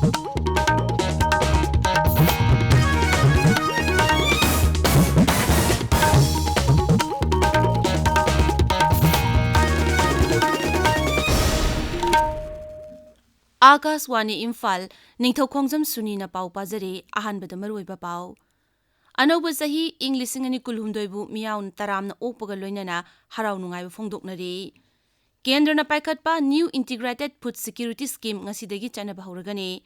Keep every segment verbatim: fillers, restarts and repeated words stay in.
ꯑꯥꯀꯥꯁꯋꯥꯅꯤ ꯏꯝꯐꯥꯜ, ꯅꯤꯡꯊꯧꯈꯣꯡꯖꯝ ꯁꯨꯅꯤꯅ ꯄꯥꯎ ꯄꯥꯖꯔꯤ꯫ ꯑꯍꯥꯟꯕꯗ ꯃꯔꯨꯑꯣꯏꯕ ꯄꯥꯎ꯫ ꯑꯅꯧꯕ ꯆꯍꯤ ꯏꯪ ꯂꯤꯁꯤꯡ ꯑꯅꯤ ꯀꯨꯟꯍꯨꯝꯗꯣꯏꯕꯨ ꯃꯤꯌꯥꯝ ꯇꯔꯥꯝꯅ ꯑꯣꯛꯄꯒ ꯂꯣꯏꯅꯅ ꯍꯔꯥꯎ ꯅꯨꯡꯉꯥꯏꯕ ꯐꯣꯡꯗꯣꯛꯅꯔꯤ꯫ ꯀꯦꯟꯗ꯭ꯔꯅ ꯄꯥꯏꯈꯠꯄ New Integrated Food Security Scheme ꯉꯁꯤꯗꯒꯤ ꯆꯠꯅꯕ ꯍꯧꯔꯒꯅꯤ꯫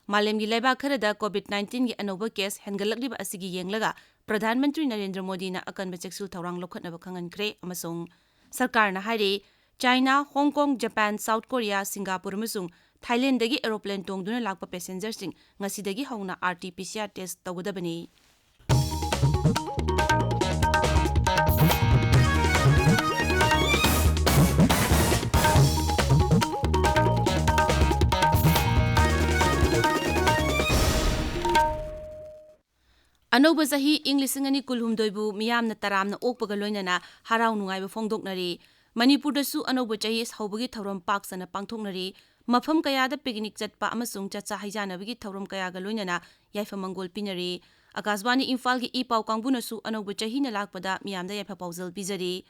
ꯃꯥꯂꯦꯝꯒꯤ ꯂꯩꯕꯥꯛ ꯈꯔꯗ COVID nineteenꯒꯤ ꯑꯅꯧꯕ ꯀꯦꯁ ꯍꯦꯟꯒꯠꯂꯛꯂꯤꯕ ꯑꯁꯤꯒꯤ ꯌꯦꯡꯂꯒ ꯄ꯭ꯔꯙꯥꯟ ꯃꯟꯇ꯭ꯔꯤ ꯅꯔꯦꯟꯗ꯭ꯔ ꯃꯣꯗꯤꯅ ꯑꯀꯟꯕ ꯆꯦꯛꯁꯤꯜ ꯊꯧꯔꯥꯡ ꯂꯧꯈꯠꯅꯕ ꯈꯪꯍꯟꯈ꯭ꯔꯦ ꯑꯃꯁꯨꯡ ꯁꯔꯀꯥꯔꯅ ꯍꯥꯏꯔꯤ, ꯆꯥꯏꯅꯥ, ꯍꯣꯡ ꯀꯣꯡ, ꯖꯄꯥꯟ, ꯁꯥꯎꯠ ꯀꯣꯔꯤꯌꯥ, ꯁꯤꯡꯒꯥꯄꯨꯔ ꯑꯃꯁꯨꯡ ꯊꯥꯏꯂꯦꯟꯗꯒꯤ ꯑꯦꯔꯣꯄ꯭ꯂꯦꯟ ꯇꯣꯡꯗꯨꯅ ꯂꯥꯛꯄ ꯄꯦꯁꯦꯟꯖꯔꯁꯤꯡ ꯉꯁꯤꯗꯒꯤ ꯍꯧꯅ RT-PCR ꯇꯦꯁ ꯇꯧꯒꯗꯕꯅꯤ꯫ ꯑꯅꯧꯕ ꯆꯍꯤ ꯏꯪ ꯂꯤꯁꯤꯡ ꯑꯅꯤ ꯀꯨꯟꯍꯨꯝꯗꯣꯏꯕꯨ ꯃꯤꯌꯥꯝꯅ ꯇꯔꯥꯝꯅ ꯑꯣꯛꯄꯒ ꯂꯣꯏꯅꯅ ꯍꯔꯥꯎ ꯅꯨꯡꯉꯥꯏꯕ ꯐꯣꯡꯗꯣꯛꯅꯔꯤ꯫ ꯃꯅꯤꯄꯨꯔꯗꯁꯨ ꯑꯅꯧꯕ ꯆꯍꯤ ꯍꯧꯕꯒꯤ ꯊꯧꯔꯝ ꯄꯥꯛ ꯁꯟꯅ ꯄꯥꯡꯊꯣꯛꯅꯔꯤ꯫ ꯃꯐꯝ ꯀꯌꯥꯗ ꯄꯤꯛꯅꯤꯛ ꯆꯠꯄ ꯑꯃꯁꯨꯡ ꯆꯥꯛꯆꯥ ꯍꯩꯖꯥꯅꯕꯒꯤ ꯊꯧꯔꯝ ꯀꯌꯥꯒ ꯂꯣꯏꯅꯅ ꯌꯥꯏꯐ ꯃꯪꯒꯣꯜ ꯄꯤꯅꯔꯤ꯫ ꯑꯀꯥꯁꯕꯥꯅꯤ ꯏꯝꯐꯥꯜꯒꯤ ꯏ ꯄꯥꯎ ꯀꯥꯡꯕꯨꯅꯁꯨ ꯑꯅꯧꯕ ꯆꯍꯤꯅ ꯂꯥꯛꯄꯗ ꯃꯤꯌꯥꯝꯗ ꯌꯥꯏꯐ ꯄꯥꯎꯖꯦꯜ ꯄꯤꯖꯔꯤ꯫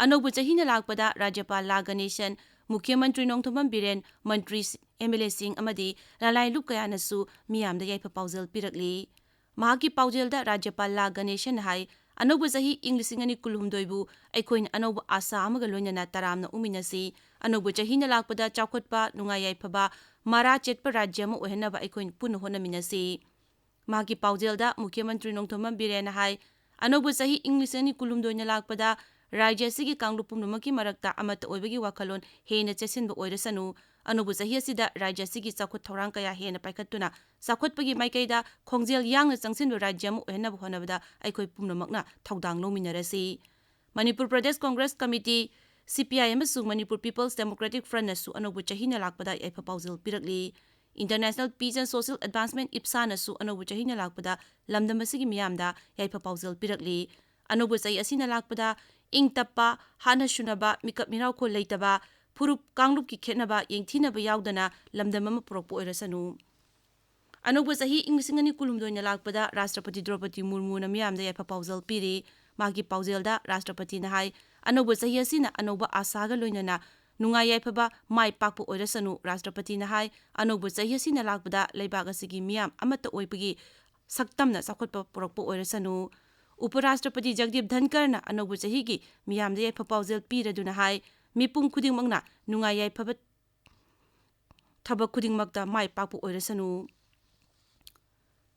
ꯑꯅꯧꯕ ꯆꯍꯤꯅ ꯂꯥꯛꯄꯗ ꯔꯥꯖ꯭ꯌꯄꯥꯜ ꯂꯥ ꯒꯅꯦꯁꯟ, ꯃꯨꯈ꯭ꯌ ꯃꯟꯇ꯭ꯔꯤ ꯅꯣꯡꯊꯣꯝꯕꯝ ꯕꯤꯔꯦꯟ, ꯃꯟꯇ꯭ꯔꯤ, MLAꯁꯤꯡ ꯑꯃꯗꯤ ꯂꯅꯥꯏ ꯂꯨꯞ ꯀꯌꯥꯅꯁꯨ ꯃꯤꯌꯥꯝꯗ ꯌꯥꯏꯐ ꯄꯥꯎꯖꯦꯜ ꯄꯤꯔꯛꯂꯤ꯫ ꯃꯍꯥꯛꯀꯤ ꯄꯥꯎꯖꯦꯜꯗ ꯔꯥꯖ꯭ꯌꯄꯥꯜ ꯂꯥ ꯒꯅꯦꯁꯟꯅ ꯍꯥꯏ, ꯑꯅꯧꯕ ꯆꯍꯤ ꯏꯪ ꯂꯤꯁꯤꯡ ꯑꯅꯤ ꯀꯨꯟꯍꯨꯝꯗꯣꯏꯕꯨ ꯑꯩꯈꯣꯏꯅ ꯑꯅꯧꯕ ꯑꯥꯁꯥ ꯑꯃꯒ ꯂꯣꯏꯅꯅ ꯇꯔꯥꯝꯅ ꯎꯃꯤꯟꯅꯁꯤ꯫ ꯑꯅꯧꯕ ꯆꯍꯤꯅ ꯂꯥꯛꯄꯗ ꯆꯥꯎꯈꯠꯄ, ꯅꯨꯡꯉꯥꯏ ꯌꯥꯏꯐꯕ, ꯃꯔꯥ ꯆꯦꯠꯄ ꯔꯥꯖ꯭ꯌ ꯑꯃ ꯑꯣꯏꯍꯟꯅꯕ ꯑꯩꯈꯣꯏ ꯄꯨꯟꯅ ꯍꯣꯠꯅꯃꯤꯟꯅꯁꯤ꯫ ꯃꯍꯥꯛꯀꯤ ꯄꯥꯎꯖꯦꯜꯗ ꯃꯨꯈ꯭ꯌ ꯃꯟꯇ꯭ꯔꯤ ꯅꯣꯡꯊꯣꯝꯕꯝ ꯕꯤꯔꯦꯟꯅ ꯍꯥꯏ, ꯑꯅꯧꯕ ꯆꯍꯤ ꯏꯪ ꯂꯤꯁꯤꯡ ꯑꯅꯤ ꯀꯨꯟꯍꯨꯝꯗꯣꯏꯅ ꯂꯥꯛꯄꯗ ꯔꯥꯖ꯭ꯌ ꯑꯁꯤꯒꯤ ꯀꯥꯡꯂꯨꯞ ꯄꯨꯝꯅꯃꯛꯀꯤ ꯃꯔꯛꯇ ꯑꯃꯠꯇ ꯑꯣꯏꯕꯒꯤ ꯋꯥꯈꯜꯂꯣꯟ ꯍꯦꯟꯅ ꯆꯦꯠꯁꯤꯟꯕ ꯑꯣꯏꯔꯁꯅꯨ꯫ ꯑꯅꯧꯕ ꯆꯍꯤ ꯑꯁꯤꯗ ꯔꯥꯖ꯭ꯌ ꯑꯁꯤꯒꯤ ꯆꯥꯎꯈꯠ ꯊꯧꯔꯥꯡ ꯀꯌꯥ ꯍꯦꯟꯅ ꯄꯥꯏꯈꯠꯇꯨꯅ ꯆꯥꯎꯈꯠꯄꯒꯤ ꯃꯥꯏꯀꯩꯗ ꯈꯣꯡꯖꯦꯜ ꯌꯥꯡꯅ ꯆꯪꯁꯤꯟꯕ ꯔꯥꯖ꯭ꯌ ꯑꯃ ꯑꯣꯏꯍꯟꯅꯕ ꯍꯣꯠꯅꯕꯗ ꯑꯩꯈꯣꯏ ꯄꯨꯝꯅꯃꯛꯅ ꯊꯧꯗꯥꯡ ꯂꯧꯃꯤꯟꯅꯔꯁꯤ꯫ ꯃꯅꯤꯄꯨꯔ ꯄ꯭ꯔꯗꯦꯁ ꯀꯣꯡꯒ꯭ꯔꯦꯁ ꯀꯃꯤꯇꯤ, CPI ꯑꯃꯁꯨꯡ ꯃꯅꯤꯄꯨꯔ ꯄꯤꯄꯜꯁ ꯗꯦꯃꯣꯀ꯭ꯔꯦꯇꯤꯛ ꯐ꯭ꯔꯟꯠꯅꯁꯨ ꯑꯅꯧꯕ ꯆꯍꯤꯅ ꯂꯥꯛꯄꯗ ꯌꯥꯏꯐ ꯄꯥꯎꯖꯦꯜ ꯄꯤꯔꯛꯂꯤ꯫ International Peace and Social Advancement, IPSAꯅꯁꯨ ꯑꯅꯧꯕ ꯆꯍꯤꯅ ꯂꯥꯛꯄꯗ ꯂꯝꯗꯝ ꯑꯁꯤꯒꯤ ꯃꯤꯌꯥꯝꯗ ꯌꯥꯏꯐ ꯄꯥꯎꯖꯦꯜ ꯄꯤꯔꯛꯂꯤ꯫ ꯑꯅꯧꯕ ꯆꯍꯤ ꯑꯁꯤꯅ ꯂꯥꯛꯄꯗ ꯏꯪ ꯇꯞꯄ, ꯍꯥꯠꯅ ꯁꯨꯅꯕ, ꯃꯤꯀꯞ ꯃꯤꯔꯥꯎꯈꯣꯜ ꯂꯩꯇꯕ, ꯐꯨꯔꯨꯞ ꯀꯥꯡꯂꯨꯞꯀꯤ ꯈꯦꯠꯅꯕ ꯌꯦꯡꯊꯤꯅꯕ ꯌꯥꯎꯗꯅ ꯂꯝꯗꯝ ꯑꯃ ꯄꯨꯔꯛꯄ ꯑꯣꯏꯔꯁꯅꯨ꯫ ꯑꯅꯧꯕ ꯆꯍꯤ ꯏꯪ ꯂꯤꯁꯤꯡ ꯑꯅꯤ ꯀꯨꯟꯍꯨꯝꯗꯣꯏꯅ ꯂꯥꯛꯄꯗ ꯔꯥꯁꯇ꯭ꯔꯄꯇꯤ ꯗ꯭ꯔꯧꯄꯗꯤ ꯃꯨꯔꯃꯨꯅ ꯃꯤꯌꯥꯝꯗ ꯌꯥꯏꯐ ꯄꯥꯎꯖꯦꯜ ꯄꯤꯔꯤ꯫ ꯃꯍꯥꯛꯀꯤ ꯄꯥꯎꯖꯦꯜꯗ ꯔꯥꯁꯇ꯭ꯔꯄꯇꯤꯅ ꯍꯥꯏ, ꯑꯅꯧꯕ ꯆꯍꯤ ꯑꯁꯤꯅ ꯑꯅꯧꯕ ꯑꯥꯁꯥꯒ ꯂꯣꯏꯅꯅ ꯅꯨꯡꯉꯥꯏ ꯌꯥꯏꯐꯕ, ꯃꯥꯏ ꯄꯥꯛꯄ ꯑꯣꯏꯔꯁꯅꯨ꯫ ꯔꯥꯁꯇ꯭ꯔꯄꯇꯤꯅ ꯍꯥꯏ, ꯑꯅꯧꯕ ꯆꯍꯤ ꯑꯁꯤꯅ ꯂꯥꯛꯄꯗ ꯂꯩꯕꯥꯛ ꯑꯁꯤꯒꯤ ꯃꯤꯌꯥꯝ ꯑꯃꯠꯇ ꯑꯣꯏꯕꯒꯤ ꯁꯛꯇꯝꯅ ꯆꯥꯎꯈꯠꯄ ꯄꯨꯔꯛꯄ ꯑꯣꯏꯔꯁꯅꯨ꯫ ꯎꯄꯔꯥꯁꯇ꯭ꯔꯄꯇꯤ ꯖꯒꯗꯤꯞ ꯙꯟꯀꯔꯅ ꯑꯅꯧꯕ ꯆꯍꯤꯒꯤ ꯃꯤꯌꯥꯝꯗ ꯌꯥꯏꯐ ꯄꯥꯎꯖꯦꯜ ꯄꯤꯔꯗꯨꯅ ꯍꯥꯏ, ꯃꯤꯄꯨꯝ ꯈꯨꯗꯤꯡꯃꯛꯅ ꯅꯨꯡꯉꯥꯏ ꯌꯥꯏꯐꯕ ꯊꯕꯛ ꯈꯨꯗꯤꯡꯃꯛꯇ ꯃꯥꯏ ꯄꯥꯛꯄ ꯑꯣꯏꯔꯁꯅꯨ꯫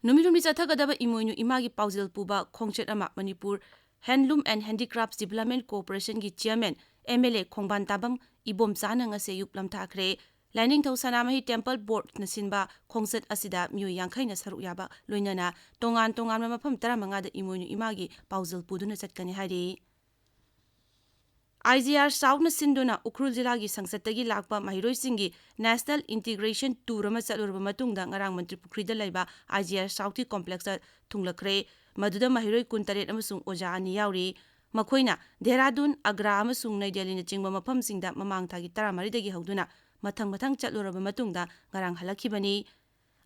ꯅꯨꯃꯤꯠ ꯍꯨꯝꯅꯤ ꯆꯠꯊꯒꯗꯕ ꯏꯃꯣꯏꯅꯨ ꯏꯃꯥꯒꯤ ꯄꯥꯎꯖꯦꯜ ꯄꯨꯕ ꯈꯣꯡꯆꯠ ꯑꯃ Manipur Handloom and Handicrafts Development Corporationꯒꯤ chairman, MLA ꯈꯣꯡꯕꯥꯟ ꯇꯥꯕꯝ ꯏꯕꯣꯝꯆꯥꯅ ꯉꯁꯤ ꯑꯌꯨꯛ ꯂꯝꯊꯥꯈ꯭ꯔꯦ꯫ ꯂꯥꯏꯅꯤꯡꯊꯧ ꯁꯅꯥꯃꯍꯤ Temple Boardꯅ ꯁꯤꯟꯕ ꯈꯣꯡꯆꯠ ꯑꯁꯤꯗ ꯃꯤꯑꯣꯏ ꯌꯥꯡꯈꯩꯅ ꯁꯔꯨꯛ ꯌꯥꯕ ꯂꯣꯏꯅꯅ ꯇꯣꯉꯥꯟ ꯇꯣꯉꯥꯟꯕ ꯃꯐꯝ ꯇꯔꯥꯃꯉꯥꯗ ꯏꯃꯣꯏꯅꯨ ꯏꯃꯥꯒꯤ ꯄꯥꯎꯖꯦꯜ ꯄꯨꯗꯨꯅ ꯆꯠꯀꯅꯤ ꯍꯥꯏꯔꯤ꯫ IGR Southꯅ ꯁꯤꯟꯗꯨꯅ ꯎꯈ꯭ꯔꯨꯜ ꯖꯤꯂꯥꯒꯤ ꯁꯪꯁꯠꯇꯒꯤ ꯂꯥꯛꯄ ꯃꯍꯩꯔꯣꯏꯁꯤꯡꯒꯤ National Integration Tour ꯑꯃ ꯆꯠꯂꯨꯔꯕ ꯃꯇꯨꯡꯗ ꯉꯔꯥꯡ ꯃꯟꯇ꯭ꯔꯤ ꯄꯨꯈ꯭ꯔꯤꯗ ꯂꯩꯕ IGR Southꯀꯤ complexꯇ ꯊꯨꯡꯂꯈ꯭ꯔꯦ꯫ ꯃꯗꯨꯗ ꯃꯍꯩꯔꯣꯏ ꯀꯨꯟꯇꯔꯦꯠ ꯑꯃꯁꯨꯡ ꯑꯣꯖꯥ ꯑꯅꯤ ꯌꯥꯎꯔꯤ꯫ ꯃꯈꯣꯏꯅ ꯗꯦꯍꯔꯥꯗꯨꯟ, ꯑꯒ꯭ꯔꯥ ꯑꯃꯁꯨꯡ ꯅꯩ ꯗꯦꯜꯂꯤꯅꯆꯤꯡꯕ ꯃꯐꯝꯁꯤꯡꯗ ꯃꯃꯥꯡ ꯊꯥꯒꯤ ꯇꯔꯥꯃꯔꯤꯗꯒꯤ ꯍꯧꯗꯨꯅ ꯃꯊꯪ ꯃꯊꯪ ꯆꯠꯂꯨꯔꯕ ꯃꯇꯨꯡꯗ ꯉꯔꯥꯡ ꯍꯜꯂꯛꯈꯤꯕꯅꯤ꯫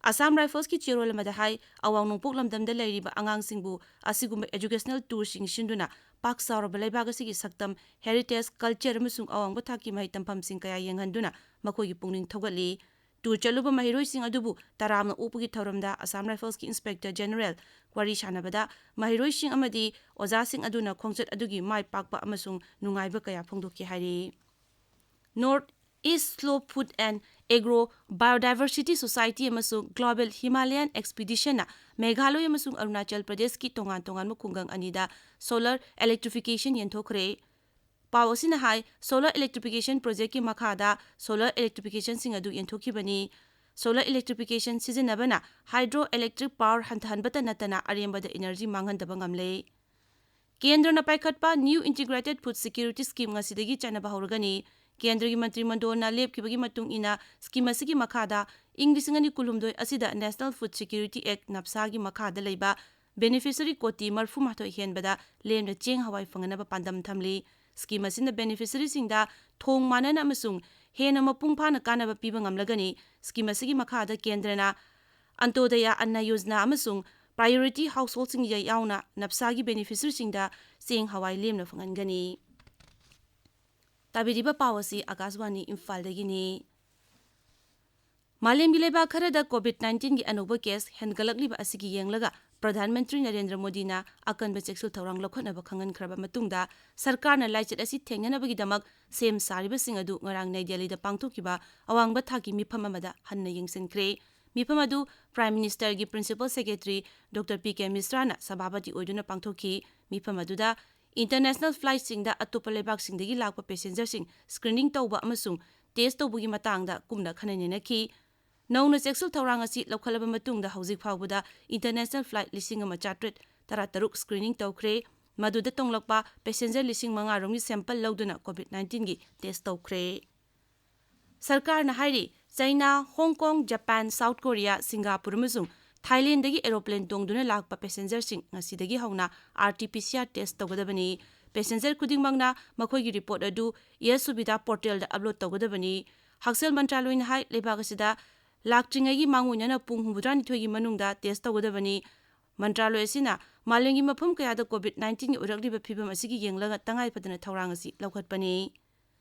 ꯑꯁꯥꯝ ꯔꯥꯏꯐꯜꯁꯀꯤ ꯆꯦꯔꯣꯜ ꯑꯃꯗ ꯍꯥꯏ, ꯑꯋꯥꯡ ꯅꯣꯡꯄꯣꯛ ꯂꯝꯗꯝꯗ ꯂꯩꯔꯤꯕ ꯑꯉꯥꯡꯁꯤꯡꯕꯨ ꯑꯁꯤꯒꯨꯝꯕ educational tourꯁꯤꯡ ꯁꯤꯟꯗꯨꯅ ꯄꯥꯛ ꯆꯥꯎꯔꯕ ꯂꯩꯕꯥꯛ ꯑꯁꯤꯒꯤ ꯁꯛꯇꯝ, heritage, culture ꯑꯃꯁꯨꯡ ꯑꯋꯥꯡꯕ ꯊꯥꯛꯀꯤ ꯃꯍꯩ ꯇꯝꯐꯝꯁꯤꯡ ꯀꯌꯥ ꯌꯦꯡꯍꯟꯗꯨꯅ ꯃꯈꯣꯏꯒꯤ ꯄꯨꯛꯅꯤꯡ ꯊꯧꯒꯠꯂꯤ꯫ Tour ꯆꯠꯂꯨꯕ ꯃꯍꯩꯔꯣꯏꯁꯤꯡ ꯑꯗꯨꯕꯨ ꯇꯔꯥꯝꯅ ꯑꯣꯛꯄꯒꯤ ꯊꯧꯔꯝꯗ ꯑꯁꯥꯝ ꯔꯥꯏꯐꯜꯁꯀꯤ Inspector General ꯋꯥꯔꯤ ꯁꯥꯟꯅꯕꯗ ꯃꯍꯩꯔꯣꯏꯁꯤꯡ ꯑꯃꯗꯤ ꯑꯣꯖꯥꯁꯤꯡ ꯑꯗꯨꯅ ꯈꯣꯡꯆꯠ ꯑꯗꯨꯒꯤ ꯃꯥꯏ ꯄꯥꯛꯄ ꯑꯃꯁꯨꯡ ꯅꯨꯡꯉꯥꯏꯕ ꯀꯌꯥ ꯐꯣꯡꯗꯣꯛꯈꯤ ꯍꯥꯏꯔꯤ꯫ North East Slope Food and Agro Biodiversity Society ꯑꯃꯁꯨꯡ Global Himalayan Expeditionꯅ ꯃꯦꯘꯥꯂꯣꯏ ꯑꯃꯁꯨꯡ ꯑꯔꯨꯅꯥꯆꯜ ꯄ꯭ꯔꯗꯦꯁꯀꯤ ꯇꯣꯉꯥꯟ ꯇꯣꯉꯥꯟꯕ ꯈꯨꯡꯒꯪ ꯑꯅꯤꯗ solar electrification ꯌꯦꯟꯊꯣꯛꯈ꯭ꯔꯦ꯫ ꯄꯥꯎ ꯑꯁꯤꯅ ꯍꯥꯏ, solar electrification projectꯀꯤ ꯃꯈꯥꯗ solar electrificationꯁꯤꯡ ꯑꯗꯨ ꯌꯦꯟꯊꯣꯛꯈꯤꯕꯅꯤ꯫ Solar electrification ꯁꯤꯖꯤꯟꯅꯕꯅ hydro electric power ꯍꯟꯊꯍꯟꯕꯇ ꯅꯠꯇꯅ ꯑꯔꯦꯝꯕꯗ energy ꯃꯥꯡꯍꯟꯗꯕ ꯉꯝꯂꯦ꯫ ꯀꯦꯟꯗ꯭ꯔꯅ ꯄꯥꯏꯈꯠꯄ New Integrated Food Security Scheme ꯉꯁꯤꯗꯒꯤ ꯆꯠꯅꯕ ꯍꯧꯔꯒꯅꯤ꯫ ꯀꯦꯟꯗ꯭ꯔꯒꯤ ꯃꯟꯇ꯭ꯔꯤ ꯃꯟꯗꯣꯜꯅ ꯂꯦꯞꯈꯤꯕꯒꯤ ꯃꯇꯨꯡ ꯏꯟꯅ scheme ꯑꯁꯤꯒꯤ ꯃꯈꯥꯗ ꯏꯪ ꯂꯤꯁꯤꯡ ꯑꯅꯤ ꯀꯨꯟꯍꯨꯝꯗꯣꯏ ꯑꯁꯤꯗ National Food Security Act, NAFSAꯒꯤ ꯃꯈꯥꯗ ꯂꯩꯕ beneficiary ꯀꯣꯇꯤ ꯃꯔꯤꯐꯨꯃꯥꯊꯣꯏ ꯍꯦꯟꯕꯗ ꯂꯦꯝꯅ ꯆꯦꯡ ꯍꯋꯥꯏ ꯐꯪꯍꯟꯅꯕ ꯄꯥꯟꯗꯝ ꯊꯝꯂꯤ꯫ Scheme ꯑꯁꯤꯅ beneficiaryꯁꯤꯡꯗ ꯊꯣꯡ ꯃꯥꯟꯅꯅ ꯑꯃꯁꯨꯡ ꯍꯦꯟꯅ ꯃꯄꯨꯡ ꯐꯥꯅ ꯀꯥꯟꯅꯕ ꯄꯤꯕ ꯉꯝꯂꯒꯅꯤ꯫ Scheme ꯑꯁꯤꯒꯤ ꯃꯈꯥꯗ ꯀꯦꯟꯗ꯭ꯔꯅ ꯑꯟꯇꯣꯗꯌꯥ ꯑꯟꯅ ꯌꯣꯖꯅꯥ ꯑꯃꯁꯨꯡ ꯄ꯭ꯔꯥꯏꯌꯣꯔꯤꯇꯤ ꯍꯥꯎꯁꯍꯣꯜꯁꯤꯡ ꯌꯥꯎꯅ ꯅꯞꯁꯥꯒꯤ ꯕꯦꯅꯤꯐꯤꯁꯔꯤꯁꯤꯡꯗ ꯆꯦꯡ ꯍꯋꯥꯏ ꯂꯦꯝꯅ ꯐꯪꯍꯟꯒꯅꯤ꯫ ꯇꯥꯕꯤꯔꯤꯕ ꯄꯥꯎ ꯑꯁꯤ ꯑꯀꯥꯁꯕꯥꯅꯤ ꯏꯝꯐꯥꯜꯗꯒꯤꯅꯤ꯫ ꯃꯥꯂꯦꯝꯒꯤ ꯂꯩꯕꯥꯛ ꯈꯔꯗ ꯀꯣꯚꯤꯗ ꯅꯥꯏꯟꯇꯤꯟꯒꯤ ꯑꯅꯧꯕ ꯀꯦꯁ ꯍꯦꯟꯒꯠꯂꯛꯂꯤꯕ ꯑꯁꯤꯒꯤ ꯌꯦꯡꯂꯒ ꯄ꯭ꯔꯙꯥꯟ ꯃꯟꯇ꯭ꯔꯤ ꯅꯔꯦꯟꯗ꯭ꯔ ꯃꯣꯗꯤꯅ ꯑꯀꯟꯕ ꯆꯦꯛꯁꯤꯜ ꯊꯧꯔꯥꯡ ꯂꯧꯈꯠꯅꯕ ꯈꯪꯍꯟꯈ꯭ꯔꯕ ꯃꯇꯨꯡꯗ ꯁꯔꯀꯥꯔꯅ ꯂꯥꯏꯆꯠ ꯑꯁꯤ ꯊꯦꯡꯅꯅꯕꯒꯤꯗꯃꯛ ꯁꯦꯝ ꯁꯥꯔꯤꯕꯁꯤꯡ ꯑꯗꯨ ꯉꯔꯥꯡ ꯅꯩ ꯗꯦꯜꯂꯤꯗ ꯄꯥꯡꯊꯣꯛꯈꯤꯕ ꯑꯋꯥꯡꯕ ꯊꯥꯛꯀꯤ ꯃꯤꯐꯝ ꯑꯃꯗ ꯍꯟꯅ ꯌꯦꯡꯁꯤꯟꯈ꯭ꯔꯦ꯫ ꯃꯤꯐꯝ ꯑꯗꯨ ꯄ꯭ꯔꯥꯏꯝ ꯃꯤꯅꯤꯁꯇꯔꯒꯤ principal secretary doctor P K ꯃꯤꯁ꯭ꯔꯥꯅ ꯁꯚꯥꯄꯇꯤ ꯑꯣꯏꯗꯨꯅ ꯄꯥꯡꯊꯣꯛꯈꯤ꯫ ꯃꯤꯐꯝ ꯑꯗꯨꯗ ꯏꯟꯇꯔꯅꯦꯁꯅꯦꯜ ꯐ꯭ꯂꯥꯏꯠꯁꯤꯡꯗ ꯑꯇꯣꯞꯄ ꯂꯩꯕꯥꯛꯁꯤꯡꯗꯒꯤ ꯂꯥꯛꯄ ꯄꯦꯁꯦꯟꯖꯔꯁꯤꯡ ꯁ꯭ꯀ꯭ꯔꯤꯅꯤꯡ ꯇꯧꯕ ꯑꯃꯁꯨꯡ ꯇꯦꯁ ꯇꯧꯕꯒꯤ ꯃꯇꯥꯡꯗ ꯀꯨꯞꯅ ꯈꯟꯅ ꯅꯩꯅꯈꯤ꯫ ꯅꯧꯅ ꯆꯦꯛꯁꯤꯜ ꯊꯧꯔꯥꯡ ꯑꯁꯤ ꯂꯧꯈꯠꯂꯕ ꯃꯇꯨꯡꯗ ꯍꯧꯖꯤꯛ ꯐꯥꯎꯕꯗ ꯏꯟꯇꯔꯅꯦꯁꯅꯦꯜ ꯐ꯭ꯂꯥꯏꯠ ꯂꯤꯁꯤꯡ ꯑꯃ ꯆꯥꯇ꯭ꯔꯦꯠ ꯇꯔꯥꯇꯔꯨꯛ ꯁ꯭ꯀ꯭ꯔꯤꯅꯤꯡ ꯇꯧꯈ꯭ꯔꯦ꯫ ꯃꯗꯨꯗ ꯇꯣꯡꯂꯛꯄ ꯄꯦꯁꯦꯟꯖꯔ ꯂꯤꯁꯤꯡ ꯃꯉꯥ ꯔꯣꯝꯒꯤ ꯁꯦꯝꯄꯜ ꯂꯧꯗꯨꯅ ꯀꯣꯚꯤꯗ ꯅꯥꯏꯟꯇꯤꯟꯒꯤ ꯇꯦꯁ ꯇꯧꯈ꯭ꯔꯦ꯫ ꯁꯔꯀꯥꯔꯅ ꯍꯥꯏꯔꯤ, ꯆꯩꯅꯥ, ꯍꯣꯡ ꯀꯣꯡ, ꯖꯄꯥꯟ, ꯁꯥꯎꯠ ꯀꯣꯔꯤꯌꯥ, ꯁꯤꯡꯒꯥꯄꯨꯔ ꯑꯃꯁꯨꯡ ꯊꯥꯏꯂꯦꯟꯗꯒꯤ ꯑꯦꯔꯣꯄ꯭ꯂꯦꯟ ꯇꯣꯡꯗꯨꯅ ꯂꯥꯛꯄ ꯄꯦꯁꯦꯟꯖꯔꯁꯤꯡ ꯉꯁꯤꯗꯒꯤ ꯍꯧꯅ R T P C R test ꯇꯧꯒꯗꯕꯅꯤ꯫ ꯄꯦꯁꯦꯟꯖꯔ ꯈꯨꯗꯤꯡꯃꯛꯅ ꯃꯈꯣꯏꯒꯤ ꯔꯤꯄꯣꯔꯠ ꯑꯗꯨ ꯑꯦꯌꯔ ꯁꯨꯕꯤꯗꯥ ꯄꯣꯔꯇꯦꯜꯗ ꯑꯞꯂꯣꯗ ꯇꯧꯒꯗꯕꯅꯤ꯫ ꯍꯛꯁꯦꯜ ꯃꯟꯇ꯭ꯔꯥꯂꯣꯏꯅ ꯍꯥꯏ, ꯂꯩꯕꯥꯛ ꯑꯁꯤꯗ ꯂꯥꯛꯇ꯭ꯔꯤꯉꯩꯒꯤ ꯃꯥꯡꯑꯣꯏꯅꯅ ꯄꯨꯡ ꯍꯨꯝꯐꯨꯇꯔꯥꯅꯤꯊꯣꯏꯒꯤ ꯃꯅꯨꯡꯗ ꯇꯦꯁ ꯇꯧꯒꯗꯕꯅꯤ꯫ ꯃꯟꯇ꯭ꯔꯥꯂꯣꯏ ꯑꯁꯤꯅ ꯃꯥꯂꯦꯝꯒꯤ ꯃꯐꯝ ꯀꯌꯥꯗ ꯀꯣꯚꯤꯗ ꯅꯥꯏꯟꯇꯤꯟꯒꯤ ꯑꯣꯏꯔꯛꯂꯤꯕ ꯐꯤꯕꯝ ꯑꯁꯤꯒꯤ ꯌꯦꯡꯂꯒ ꯇꯉꯥꯏ ꯐꯗꯅ ꯊꯧꯔꯥꯡ ꯑꯁꯤ ꯂꯧꯈꯠꯄꯅꯤ꯫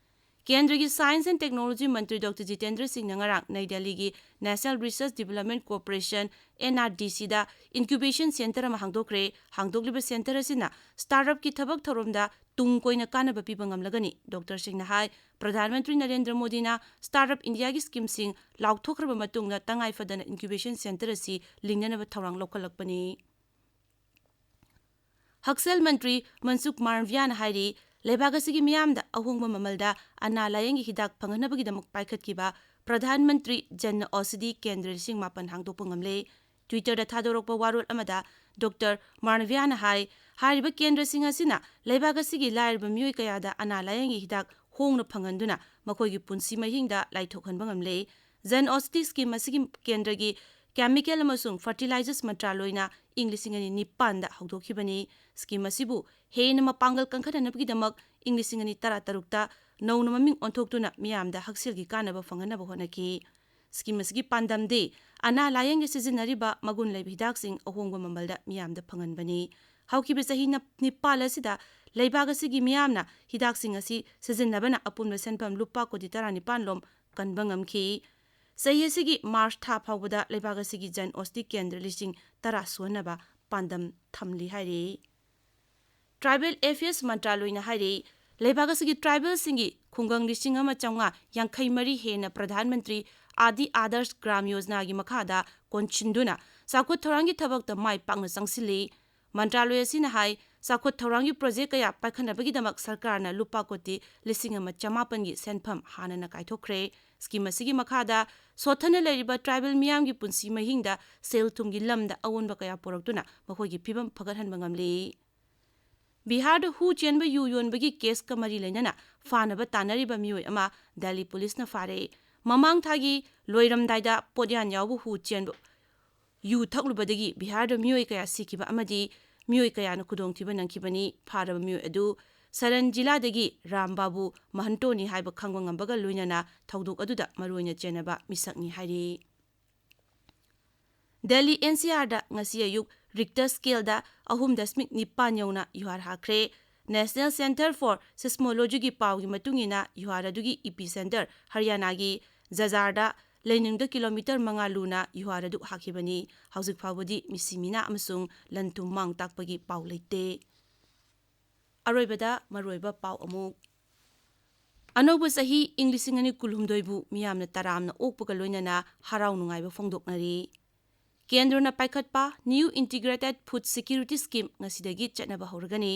ꯀꯦꯟꯗ꯭ꯔꯒꯤ ꯁꯥꯏꯟꯁ ꯑꯦꯟ ꯇꯦꯛꯅꯣꯂꯣꯖꯤ ꯃꯟꯇ꯭ꯔꯤ ꯗꯣꯛꯇꯔ ꯖꯤꯇꯦꯟꯗ꯭ꯔ ꯁꯤꯡꯅ ꯉꯔꯥꯡ ꯅꯩ ꯗꯦꯜꯂꯤꯒꯤ national research development corporation, N R D ꯁꯤꯗ ꯏꯟꯀ꯭ꯌꯨꯕꯦꯁꯟ ꯁꯦꯟꯇꯔ ꯑꯃ ꯍꯥꯡꯗꯣꯛꯈ꯭ꯔꯦ꯫ ꯍꯥꯡꯗꯣꯛꯂꯤꯕ ꯁꯦꯟꯇꯔ ꯑꯁꯤꯅ ꯁ꯭ꯇꯥꯔꯠ ꯑꯞꯀꯤ ꯊꯕꯛ ꯊꯧꯔꯝꯗ ꯇꯨꯡ ꯀꯣꯏꯅ ꯀꯥꯟꯅꯕ ꯄꯤꯕ ꯉꯝꯂꯒꯅꯤ꯫ ꯗꯣꯛꯇꯔ ꯁꯤꯡꯅ ꯍꯥꯏ, ꯄ꯭ꯔꯙꯥꯟ ꯃꯟꯇ꯭ꯔꯤ ꯅꯔꯦꯟꯗ꯭ꯔ ꯃꯣꯗꯤꯅ ꯁ꯭ꯇꯥꯔꯠ ꯑꯞ ꯏꯟꯗꯤꯌꯥꯒꯤ ꯁ꯭ꯀꯤꯝꯁꯤꯡ ꯂꯥꯎꯊꯣꯛꯈ꯭ꯔꯕ ꯃꯇꯨꯡꯗ ꯇꯉꯥꯏ ꯐꯗꯅ ꯏꯟꯀ꯭ꯌꯨꯕꯦꯁꯟ ꯁꯦꯟꯇꯔ ꯑꯁꯤ ꯂꯤꯡꯅꯅꯕ ꯊꯧꯔꯥꯡ ꯂꯧꯈꯠꯂꯛꯄꯅꯤ꯫ ꯍꯛꯁꯦꯜ ꯃꯟꯇ꯭ꯔꯤ ꯃꯟꯁꯨꯈ ꯃꯥꯟꯗꯚꯤꯌꯥꯅ ꯍꯥꯏꯔꯤ, ꯂꯩꯕꯥꯛ ꯑꯁꯤꯒꯤ ꯃꯤꯌꯥꯝꯗ ꯑꯍꯣꯡꯕ ꯃꯃꯜꯗ ꯑꯅꯥ ꯂꯥꯌꯦꯡꯒꯤ ꯍꯤꯗꯥꯛ ꯐꯪꯍꯟꯅꯕꯒꯤꯗꯃꯛ ꯄꯥꯏꯈꯠꯈꯤꯕ ꯄ꯭ꯔꯙꯥꯟ ꯃꯟꯇ꯭ꯔꯤ ꯖꯟ ꯑꯣꯁꯤꯗꯤ ꯀꯦꯟꯗ꯭ꯔ ꯂꯤꯁꯤꯡ ꯃꯥꯄꯟ ꯍꯥꯡꯗꯣꯛꯄ ꯉꯝꯂꯦ꯫ ꯇ꯭ꯋꯤꯇꯔꯗ ꯊꯥꯗꯣꯔꯛꯄ ꯋꯥꯔꯣꯜ ꯑꯃꯗ ꯗꯣꯛꯇꯔ ꯃꯥꯟꯗꯚꯤꯌꯥꯅ ꯍꯥꯏ, ꯍꯥꯏꯔꯤꯕ ꯀꯦꯟꯗ꯭ꯔꯁꯤꯡ ꯑꯁꯤꯅ ꯂꯩꯕꯥꯛ ꯑꯁꯤꯒꯤ ꯂꯥꯏꯔꯕ ꯃꯤꯑꯣꯏ ꯀꯌꯥꯗ ꯑꯅꯥ ꯂꯥꯌꯦꯡꯒꯤ ꯍꯤꯗꯥꯛ ꯍꯣꯡꯅ ꯐꯪꯍꯟꯗꯨꯅ ꯃꯈꯣꯏꯒꯤ ꯄꯨꯟꯁꯤ ꯃꯍꯤꯡꯗ ꯂꯥꯏꯊꯣꯛꯍꯟꯕ ꯉꯝꯂꯦ꯫ ꯖꯟ ꯑꯣꯁꯤꯗꯤ ꯁ꯭ꯀꯤꯝ ꯑꯁꯤꯒꯤ ꯀꯦꯟꯗ꯭ꯔꯒꯤ ꯀꯦꯃꯤꯀꯦꯜ ꯑꯃꯁꯨꯡ ꯐꯔꯇꯤꯂꯥꯏꯖꯔꯁ ꯃꯟꯇ꯭ꯔꯥꯂꯣꯏꯅ ꯏꯪ ꯂꯤꯁꯤꯡ ꯑꯅꯤ ꯅꯤꯄꯥꯟꯗ ꯍꯧꯗꯣꯛꯈꯤꯕꯅꯤ꯫ ꯁ꯭ꯀꯤꯝ ꯑꯁꯤꯕꯨ ꯍꯦꯟꯅ ꯃꯄꯥꯡꯒꯜ ꯀꯟꯈꯠꯅꯅꯕꯒꯤꯗꯃꯛ ꯏꯪ ꯂꯤꯁꯤꯡ ꯑꯅꯤ ꯇꯔꯥꯇꯔꯨꯛꯇ ꯅꯧꯅ ꯃꯃꯤꯡ ꯑꯣꯟꯊꯣꯛꯇꯨꯅ ꯃꯤꯌꯥꯝꯗ ꯍꯛꯁꯦꯜꯒꯤ ꯀꯥꯟꯅꯕ ꯐꯪꯍꯟꯅꯕ ꯍꯣꯠꯅꯈꯤ꯫ ꯁ꯭ꯀꯤꯝ ꯑꯁꯤꯒꯤ ꯄꯥꯟꯗꯝꯗꯤ ꯑꯅꯥ ꯂꯥꯌꯦꯡꯗ ꯁꯤꯖꯤꯟꯅꯔꯤꯕ ꯃꯒꯨꯟ ꯂꯩꯕ ꯍꯤꯗꯥꯛꯁꯤꯡ ꯑꯍꯣꯡꯕ ꯃꯃꯜꯗ ꯃꯤꯌꯥꯝꯗ ꯐꯪꯍꯟꯕꯅꯤ꯫ ꯍꯧꯈꯤꯕ ꯆꯍꯤ ꯅꯞ-, ꯅꯤꯄꯥꯜ ꯑꯁꯤꯗ ꯂꯩꯕꯥꯛ ꯑꯁꯤꯒꯤ ꯃꯤꯌꯥꯝꯅ ꯍꯤꯗꯥꯛꯁꯤꯡ ꯑꯁꯤ ꯁꯤꯖꯤꯟꯅꯕꯅ ꯑꯄꯨꯟꯕ ꯁꯦꯟꯐꯝ ꯂꯨꯄꯥ ꯀꯣꯇꯤ ꯇꯔꯥꯅꯤꯄꯥꯟ ꯂꯣꯝ ꯀꯟꯕ ꯉꯝꯈꯤ꯫ ꯆꯍꯤ ꯑꯁꯤꯒꯤ ꯃꯥꯔꯆ ꯊꯥ ꯐꯥꯎꯕꯗ ꯂꯩꯕꯥꯛ ꯑꯁꯤꯒꯤ ꯖꯟ ꯑꯣꯁꯇꯤ ꯀꯦꯟꯗ꯭ꯔ ꯂꯤꯁꯤꯡ ꯇꯔꯥ ꯁꯨꯍꯟꯅꯕ ꯄꯥꯟꯗꯝ ꯊꯝꯂꯤ ꯍꯥꯏꯔꯤ꯫ ꯇ꯭ꯔꯥꯏꯕꯦꯜ ꯑꯦꯐꯤꯌꯔꯁ ꯃꯟꯇ꯭ꯔꯥꯂꯣꯏꯅ ꯍꯥꯏꯔꯤ, ꯂꯩꯕꯥꯛ ꯑꯁꯤꯒꯤ ꯇ꯭ꯔꯥꯏꯕꯦꯜꯁꯤꯡꯒꯤ ꯈꯨꯡꯒꯪ ꯂꯤꯁꯤꯡ ꯑꯃ ꯆꯥꯝꯃꯉꯥ ꯌꯥꯡꯈꯩ ꯃꯔꯤ ꯍꯦꯟꯅ ꯄ꯭ꯔꯙꯥꯟ ꯃꯟꯇ꯭ꯔꯤ ꯑꯥꯗꯤ ꯑꯥꯗꯔꯁ ꯒ꯭ꯔꯥꯝ ꯌꯣꯖꯅꯥꯒꯤ ꯃꯈꯥꯗ ꯀꯣꯟꯁꯤꯟꯗꯨꯅ ꯆꯥꯎꯈꯠ ꯊꯧꯔꯥꯡꯒꯤ ꯊꯕꯛꯇ ꯃꯥꯏ ꯄꯥꯛꯅ ꯆꯪꯁꯤꯜꯂꯤ꯫ ꯃꯟꯇ꯭ꯔꯥꯂꯣꯏ ꯑꯁꯤꯅ ꯍꯥꯏ, ꯆꯥꯎꯈꯠ ꯊꯧꯔꯥꯡꯒꯤ ꯄ꯭ꯔꯣꯖꯦꯛ ꯀꯌꯥ ꯄꯥꯏꯈꯠꯅꯕꯒꯤꯗꯃꯛ ꯁꯔꯀꯥꯔꯅ ꯂꯨꯄꯥ ꯀꯣꯇꯤ ꯂꯤꯁꯤꯡ ꯑꯃ ꯆꯃꯥꯄꯟꯒꯤ ꯁꯦꯟꯐꯝ ꯍꯥꯟꯅꯅ ꯀꯥꯏꯊꯣꯛꯈ꯭ꯔꯦ꯫ ꯁ꯭ꯀꯤꯝ ꯑꯁꯤꯒꯤ ꯃꯈꯥꯗ ꯁꯣꯠꯊꯅ ꯂꯩꯔꯤꯕ ꯇ꯭ꯔꯥꯏꯕꯦꯜ ꯃꯤꯌꯥꯝꯒꯤ ꯄꯨꯟꯁꯤ ꯃꯍꯤꯡꯗ ꯁꯦꯜ ꯊꯨꯝꯒꯤ ꯂꯝꯗ ꯑꯑꯣꯟꯕ ꯀꯌꯥ ꯄꯨꯔꯛꯇꯨꯅ ꯃꯈꯣꯏꯒꯤ ꯐꯤꯕꯝ ꯐꯒꯠꯍꯟꯕ ꯉꯝꯂꯤ꯫ ꯕꯤꯍꯥꯔꯗ ꯍꯨ ꯆꯦꯟꯕ ꯌꯨ ꯌꯣꯟꯕꯒꯤ ꯀꯦꯁꯀ ꯃꯔꯤ ꯂꯩꯅꯅ ꯐꯥꯅꯕ ꯇꯥꯟꯅꯔꯤꯕ ꯃꯤꯑꯣꯏ ꯑꯃ ꯗꯦꯜꯂꯤ ꯄꯨꯂꯤꯁꯅ ꯐꯥꯔꯦ꯫ ꯃꯃꯥꯡ ꯊꯥꯒꯤ ꯂꯣꯏꯔꯝꯗꯥꯏꯗ ꯄꯣꯠꯌꯥꯟ ꯌꯥꯎꯕ ꯍꯨ ꯆꯦꯟꯕ ꯌꯨ ꯊꯛꯂꯨꯕꯗꯒꯤ ꯕꯤꯍꯥꯔꯗ ꯃꯤꯑꯣꯏ ꯀꯌꯥ ꯁꯤꯈꯤꯕ ꯑꯃꯗꯤ ꯃꯤꯑꯣꯏ ꯀꯌꯥꯅ ꯈꯨꯗꯣꯡꯊꯤꯕ ꯅꯪꯈꯤꯕꯅꯤ꯫ ꯐꯥꯔꯕ ꯃꯤꯑꯣꯏ ꯑꯗꯨ ꯁꯔꯟ ꯖꯤꯂꯥꯗꯒꯤ ꯔꯥꯝ ꯕꯥꯕꯨ ꯃꯍꯟꯇꯣꯅꯤ ꯍꯥꯏꯕ ꯈꯪꯕ ꯉꯝꯕꯒ ꯂꯣꯏꯅꯅ ꯊꯧꯗꯣꯛ ꯑꯗꯨꯗ ꯃꯔꯨꯑꯣꯏꯅ ꯆꯦꯟꯅꯕ ꯃꯤꯁꯛꯅꯤ ꯍꯥꯏꯔꯤ꯫ ꯗꯦꯜꯂꯤ ꯑꯦꯟ ꯁꯤ ꯑꯥꯔꯗ ꯉꯁꯤ ꯑꯌꯨꯛ ꯔꯤꯛꯇꯔ ꯁ꯭ꯀꯦꯜꯗ ꯑꯍꯨꯝ ꯗꯁꯃꯤꯛ ꯅꯤꯄꯥꯟ ꯌꯧꯅ ꯌꯨꯍꯥꯔ ꯍꯥꯈ꯭ꯔꯦ꯫ ꯅꯦꯁꯅꯦꯜ ꯁꯦꯟꯇꯔ ꯐꯣꯔ ꯁꯤꯁꯃꯣꯂꯣꯖꯤꯒꯤ ꯄꯥꯎꯒꯤ ꯃꯇꯨꯡ ꯏꯟꯅ ꯌꯨꯍꯥꯔ ꯑꯗꯨꯒꯤ ꯏꯄꯤ ꯁꯦꯟꯇꯔ ꯍꯔꯤꯌꯥꯅꯥꯒꯤ ꯖꯖꯥꯔꯗ ꯂꯩꯅꯨꯡꯗ ꯀꯤꯂꯣꯃꯤꯇꯔ ꯃꯉꯥ ꯂꯨꯅ ꯌꯨꯍꯥꯔ ꯑꯗꯨ ꯍꯥꯈꯤꯕꯅꯤ꯫ ꯍꯧꯖꯤꯛ ꯐꯥꯎꯕꯗꯤ ꯃꯤꯁꯤ ꯃꯤꯅꯥ ꯑꯃꯁꯨꯡ ꯂꯟ ꯊꯨꯝ ꯃꯥꯡ ꯇꯥꯛꯄꯒꯤ ꯄꯥꯎ ꯂꯩꯇꯦ꯫ ꯑꯔꯣꯏꯕꯗ ꯃꯔꯨꯑꯣꯏꯕ ꯄꯥꯎ ꯑꯃꯨꯛ꯫ ꯑꯅꯧꯕ ꯆꯍꯤ ꯏꯪ ꯂꯤꯁꯤꯡ ꯑꯅꯤ ꯀꯨꯟꯍꯨꯝꯗꯣꯏꯕꯨ ꯃꯤꯌꯥꯝꯅ ꯇꯔꯥꯝꯅ ꯑꯣꯛꯄꯒ ꯂꯣꯏꯅꯅ ꯍꯔꯥꯎ ꯅꯨꯡꯉꯥꯏꯕ ꯐꯣꯡꯗꯣꯛꯅꯔꯤ꯫ ꯀꯦꯟꯗ꯭ꯔꯅ ꯄꯥꯏꯈꯠꯄ New Integrated Food Security Scheme ꯉꯁꯤꯗꯒꯤ ꯆꯠꯅꯕ ꯍꯧꯔꯒꯅꯤ꯫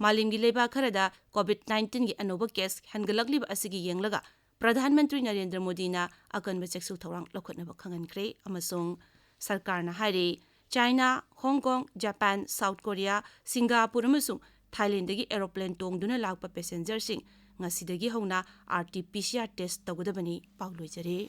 ꯃꯥꯂꯦꯝꯒꯤ ꯂꯩꯕꯥꯛ ꯈꯔꯗ ꯀꯣꯚꯤꯗ ꯅꯥꯏꯟꯇꯤꯟꯒꯤ ꯑꯅꯧꯕ ꯀꯦꯁ ꯍꯦꯟꯒꯠꯂꯛꯂꯤꯕ ꯑꯁꯤꯒꯤ ꯌꯦꯡꯂꯒ ꯄ꯭ꯔꯙꯥꯟ ꯃꯟꯇ꯭ꯔꯤ ꯅꯔꯦꯟꯗ꯭ꯔ ꯃꯣꯗꯤꯅ ꯑꯀꯟꯕ ꯆꯦꯛꯁꯤꯜ ꯊꯧꯔꯥꯡ ꯂꯧꯈꯠꯅꯕ ꯈꯪꯍꯟꯈ꯭ꯔꯦ ꯑꯃꯁꯨꯡ ꯁꯔꯀꯥꯔꯅ ꯍꯥꯏꯔꯤ, ꯆꯥꯏꯅꯥ, ꯍꯣꯡ ꯀꯣꯡ, ꯖꯄꯥꯟ, ꯁꯥꯎꯠ ꯀꯣꯔꯤꯌꯥ, ꯁꯤꯡꯒꯥꯄꯨꯔ ꯑꯃꯁꯨꯡ ꯊꯥꯏꯂꯦꯟꯗꯒꯤ ꯑꯦꯔꯣꯄ꯭ꯂꯦꯟ ꯇꯣꯡꯗꯨꯅ ꯂꯥꯛꯄ ꯄꯦꯁꯦꯟꯖꯔꯁꯤꯡ ꯉꯁꯤꯗꯒꯤ ꯍꯧꯅ R T P C R test ꯇꯧꯒꯗꯕꯅꯤ꯫ ꯄꯥꯎ ꯂꯣꯏꯖꯔꯦ꯫